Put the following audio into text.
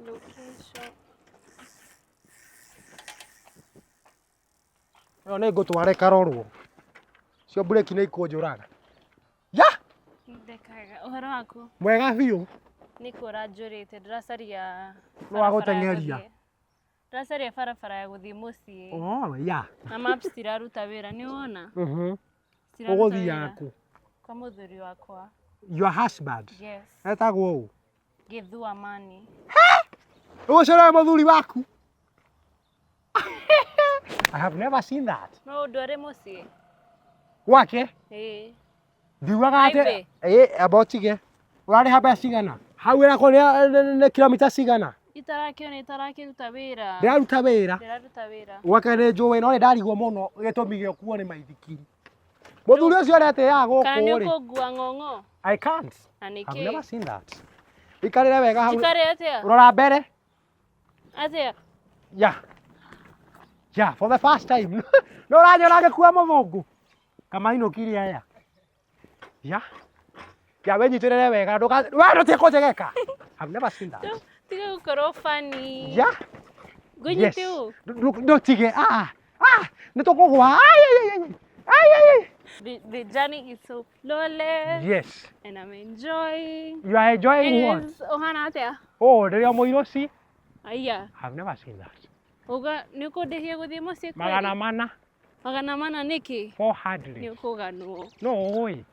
Location. Ĩyo nĩ ngũtwara ĩkarorwo. Cio mburĩki nĩ ikũnjũraga. Ya! Ndekaga. Ũhoro waku? Mwega biũ. Nĩ kũra njũrĩte ndĩracaria Nĩ wa gũteng'eria. Ndĩracaria barabara ya gũthiĩ mũciĩ. Oh, ya. Na maps ciraruta wĩra, nĩ wona? Ciraruta Ũgũthiaga wĩra. kũ? Kwa mũthuri wakwa. Your husband. Yes. Etagwo ũ? Gĩthu Amani. Ũcio nĩwe mũthuri waku? I have never seen that. No ũndware mũciĩ? Gwake? Ĩĩ. Ndiugaga atĩ Highway. ĩ amba ũtige. Ũrarĩha mbeca cigana? Hau ĩrakwo nĩ kilomita cigana? Itarakĩona itarakĩruta wĩra. Ndĩraruta wĩra. Ndĩraruta wĩra. Gwake nĩ njũĩ no nĩ ndarigwo mũno gĩtũmi gĩa ũkuo nĩ maithikiri. Mũthuri ũcio aretĩaga gũkũ Kana nĩ rĩ. ũkũngua ng'ong'o? I can't. Na I've nĩkĩ? never seen that. Ikarĩre wega hau. Njikare atĩa? Rora mbere. Atĩa? Yeah, for the first time. No ũranyona ngĩkua mũthũngũ. Kamainũkirie aya. Yeah, wĩnyitĩrĩre wega ndũka we ndũtige kũnjegeka. I've never seen that. Tiga gũkorwo funny. Yeah. Ngũnyite ũũ? Ndũtige. Ah. Ah, nĩ tũkũgwa. Ai ai ai. Ai ai ai. The journey is so flawless. Yes. And I'm enjoying. You are enjoying what? Anyways, ũhana atĩa? Oh, ndĩrĩ o mũirũci. Aya. I've never seen that. Uga nĩ ũkũndĩhia gũthiĩ mũciĩ kweli? 400. 400 nĩkĩ? 400. Nĩ ũkũganwo. No, oi.